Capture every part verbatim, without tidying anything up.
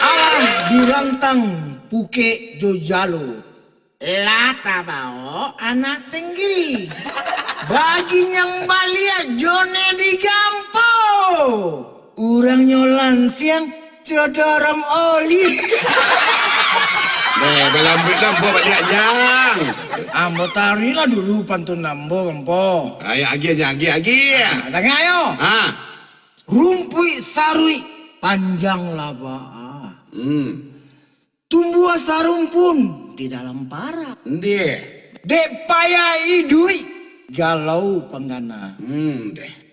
Alah dirantang pukek jo jalo. Lah tabao anak tenggiri. Bagi nyang baliak jo ne digampo. Urangnyo lansiang, codorom oli. Nah, balambuik dah, ambo baliak, Jang. Ambo tarilah dulu pantun ambo, ambo. Ayo, agiah, Jang, agiah, agiah. Ah, danga yo. Ah. Rumpuik saruik panjang labaah. Hmm. Tumbuah sarumpun di dalam parak. Ndeh. Dek payah iduik, galau panggana. Hmm, ndeh.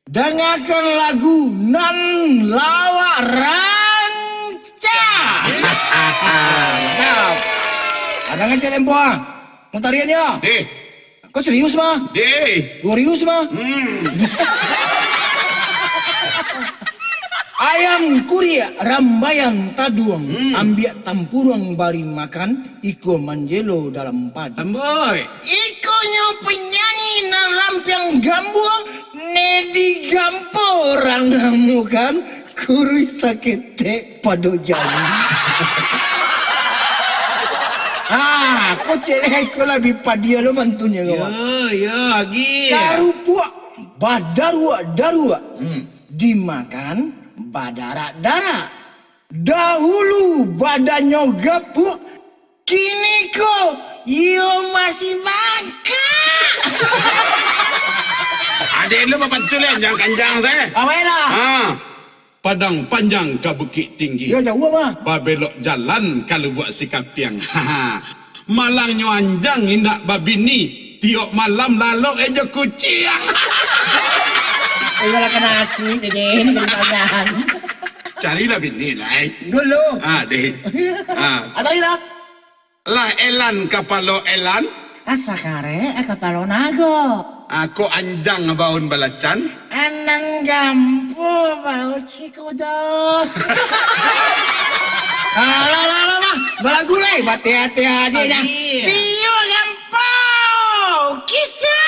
Dangakan lagu nan lawak rancak. Mantap. Ada ngecek tempo ah. Mau tarian ya? Deh. Kau serius mah? Deh. Serius mah? Hmm. Ayam kuriak rambaian taduang, hmm, ambiak tampuruang bari makan, iko manjelo dalam paduang. Tamboi. Ikonyo penyanyi nan rampiang gambuang, ne digampo urang namukan, kuruih saketek pado jari. Ah, ko celek iko labiah padia lo pantunnyo ko. Yo, yo, agi. Karupuak badaruak-daruak. Hmm. Dimakan badarak-darak. Dahulu badannyo gapuak, kiniko iyo masih bangkak. Adek lu bapantun, Len, jangan kanjang sae. Awailah. Ha. Padang Panjang ka Bukik Tinggi. Yo, jauah, Bang. Babelok jalan ka Lubuak Sikapiang. Malangnyo anjang indak babini, tiok malam lalok e jo kuciang. Iyolah, ka nasib, Dede, ni ka dipanjang. Carilah bini lai. Dulu. Ah, deh. Ah. Ah, carilah. Lah elan kapalo elan. Asa karek kapalo nago. Ah, kok anjang baun balacan. Anang gampo baun cikudo. Alah, alah, alah, alah. Balagu lai, batea-tea aja dah. Iyo. Iyo gampo. Kisah.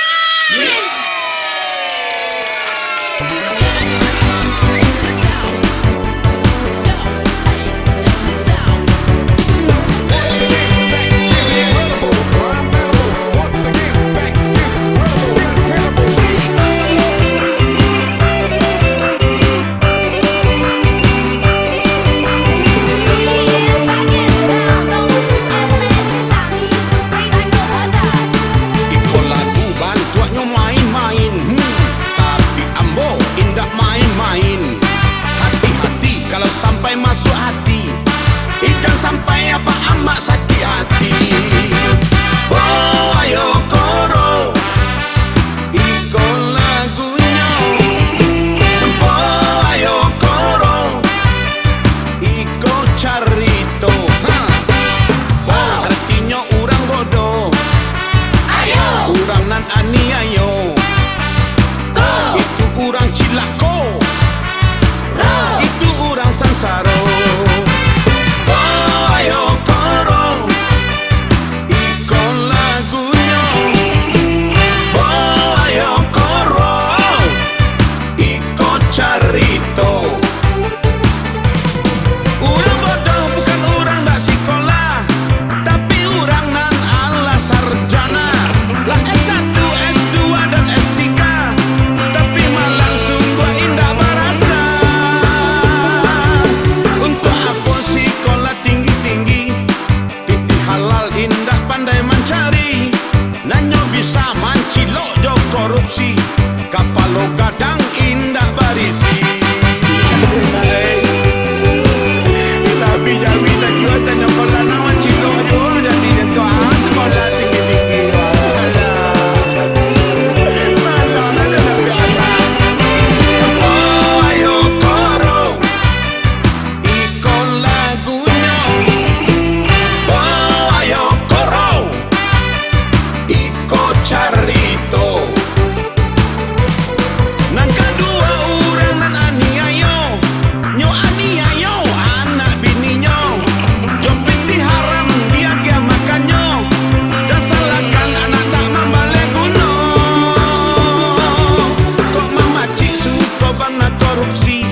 korupsi,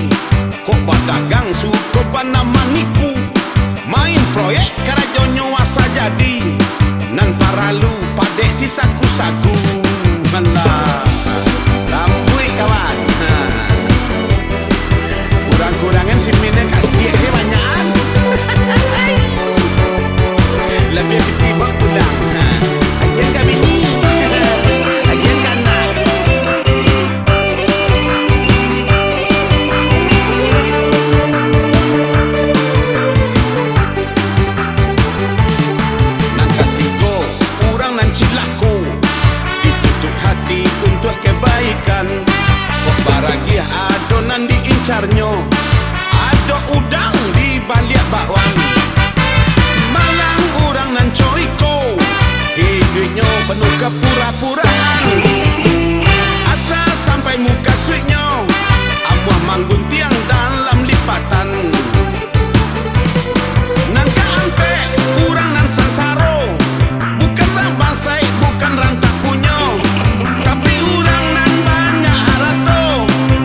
kok badagang suko bana manipu. Main proyek karajonyo asa jadi, nan paralu padek si saku-saku. Alah, rambuik kawan. Ha. Kurang-kurangan si Min kasiak je banyakan. Labiah pitih bawa pulang. Ha. Agian ka bini. Agian ka anak. Nan katigo, urang nan cilako, ditutuik hati untuak kebaikan. Kok baragiah ado nan diincarnyo, ado udang di baliak bakwan. Malang urang nan co iko, iduiknyo penuh kapura-puraan. Asa sampai mukasuiknyo, amuah mangguntiang dalam lipatan. Nan kaampek, urang nan sansaro, bukan rang bansaik, bukan rang tak punyo, tapi urang nan banyak harato,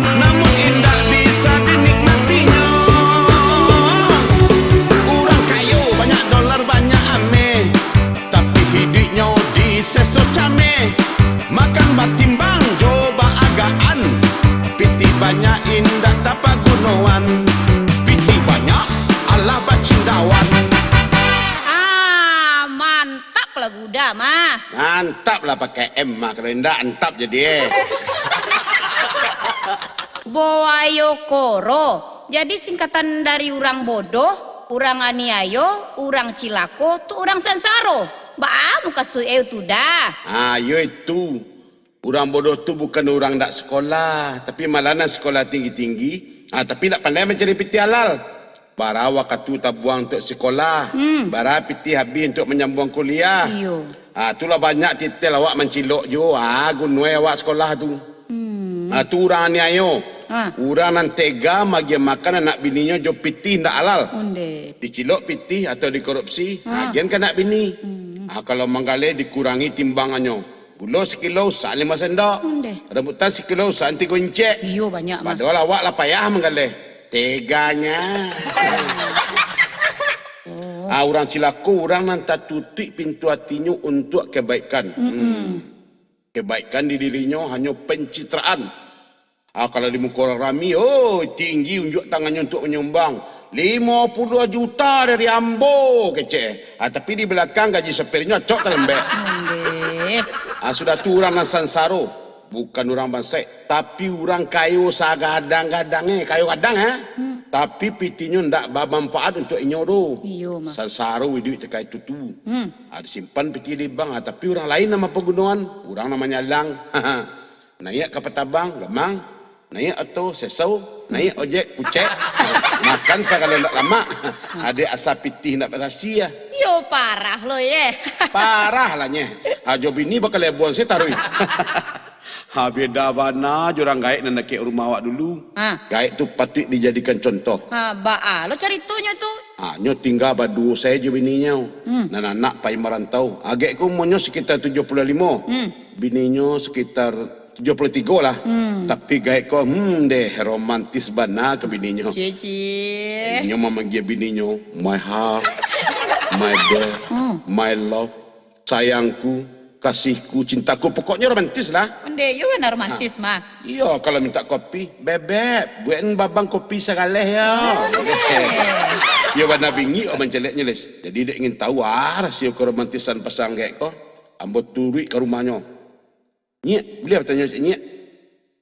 namun indak bisa dinikmatinyo. Urang kayo banyak dolar, banyak ameh, tapi iduiknyo diseso cameh. Makan batimbang jo baagaan, pitih banyak indak tapagunoan, pitih banyak alah bacindawan. Ah, mantap lah guda mah. Mantap lah pakai M mah, kalau indak antap jadi, eh. Boayo koro. Jadi singkatan dari urang bodoh, urang aniayo, urang cilako, tu urang sansaro. Baa mukasuik e tu dah? Ah, iyo itu. Urang bodoh tu bukan urang dak sekolah, tapi malah nan sekolah tinggi-tinggi, ah, tapi dak pandai mancari pitih halal. Bara wakatu tabuang untuak sekolah, Hmm. bara pitih habih untuak manyambuang kuliah. Iyo. Ah, tu lah banyak titel awak mancilok juo, ah, gunoe awak sekolah tu. Hmm. Ah, tu urang aniayo. Ah. Urang nan tega magiah makan anak bininyo jo pitih ndak halal. Onde. Dicilok pitih atau dikorupsi, Ah. agian ka anak bini. Hmm. Ah, kalau manggaleh dikurangi timbangannyo. Gulo sakilo usahan limo sendok. Onde. Rambutan sakilo usahan tigo incek. Iyo, banyak mah. Padahal awak lah payah manggaleh. Teganya. Oh. Ah, urang cilako, urang nan tatutuik pintu atinyo untuak kebaikan. Mm-mm. Hmm. Kebaikan di dirinyo hanyo pencitraan. Ah, kalau di muko urang rami, oh, tinggi unjuak tangannyo untuak manyumbang. Limo puluah juta dari ambo, kecek. Ah, tapi di balakang gaji sopirnyo acok talembek. Ondeh. Ah, sudah tu urang nan sansaro, bukan urang bansaik, tapi urang kayo sagadang-gadang, eh, kayo gadang, eh. Hmm. Tapi pitihnyo ndak bamanfaat untuak inyo doh. Iyo, mah. Sansaro iduik takah itu tu. Hmm. Ah, disimpan pitih di bank, ah, tapi urang lain nan mampagunoan, urang nan manyalang. Naiak kapal tabang, gamang. Naiak oto, sesau. Naiak ojek, pucek. Makan sagalo ndak lamak. Adek asa pitih ndak barasi, ah. Yo, parah lo, ye. Parah lah, nyeh. Ha, jo bini bakalebuan se taruih. Ha, beda bana jo urang gaek nan dakek rumah awak dulu. Ha. Gaek tu patuik dijadikan contoh. Ha, baa lo caritonyo tu? Ha, nyo tingga baduo sae jo bininyo. Hmm. Nan anak pai marantau. Agek ko umonyo sekitar tujuah puluah limo. Hmm. Bininyo sekitar tujuah puluah tigo lah. Hmm. Tapi gaek ko, hmm, deh, romantis bana ka bininyo. Cie, cie. Inyo mamagia bininyo, "My heart, my dear, Hmm. my love, sayangku, kasihku, cintaku." Pokoknyo romantis lah. Onde, yo bana romantis, Ha. mah. Iyo, kalau minta kopi, "Bebek, buekin babang kopi sagaleh, yo." Onde. Yo bana bingik, oh, manceleknyo, Les. Jadi, dek ingin tahu, ah, rasio keromantisan pasangan gaek ko, ambo turuik ka rumahnyo. "Nyiak, buliah batanyo, Nyiak?"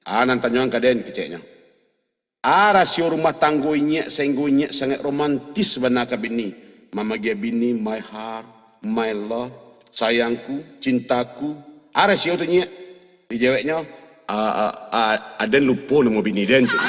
"Ah, nan tanyoan ka den," keceknyo. Ah, rasio rumah tanggo inyiak, sainggo inyiak sangaik romantis bana ka bini. Mamagia bini, "My heart, my love, sayangku, cintaku." Ah, rasio tu, Nyiak. Dijaweknyo, "Ah, ah, ah, aden lupo namo bini den," cek.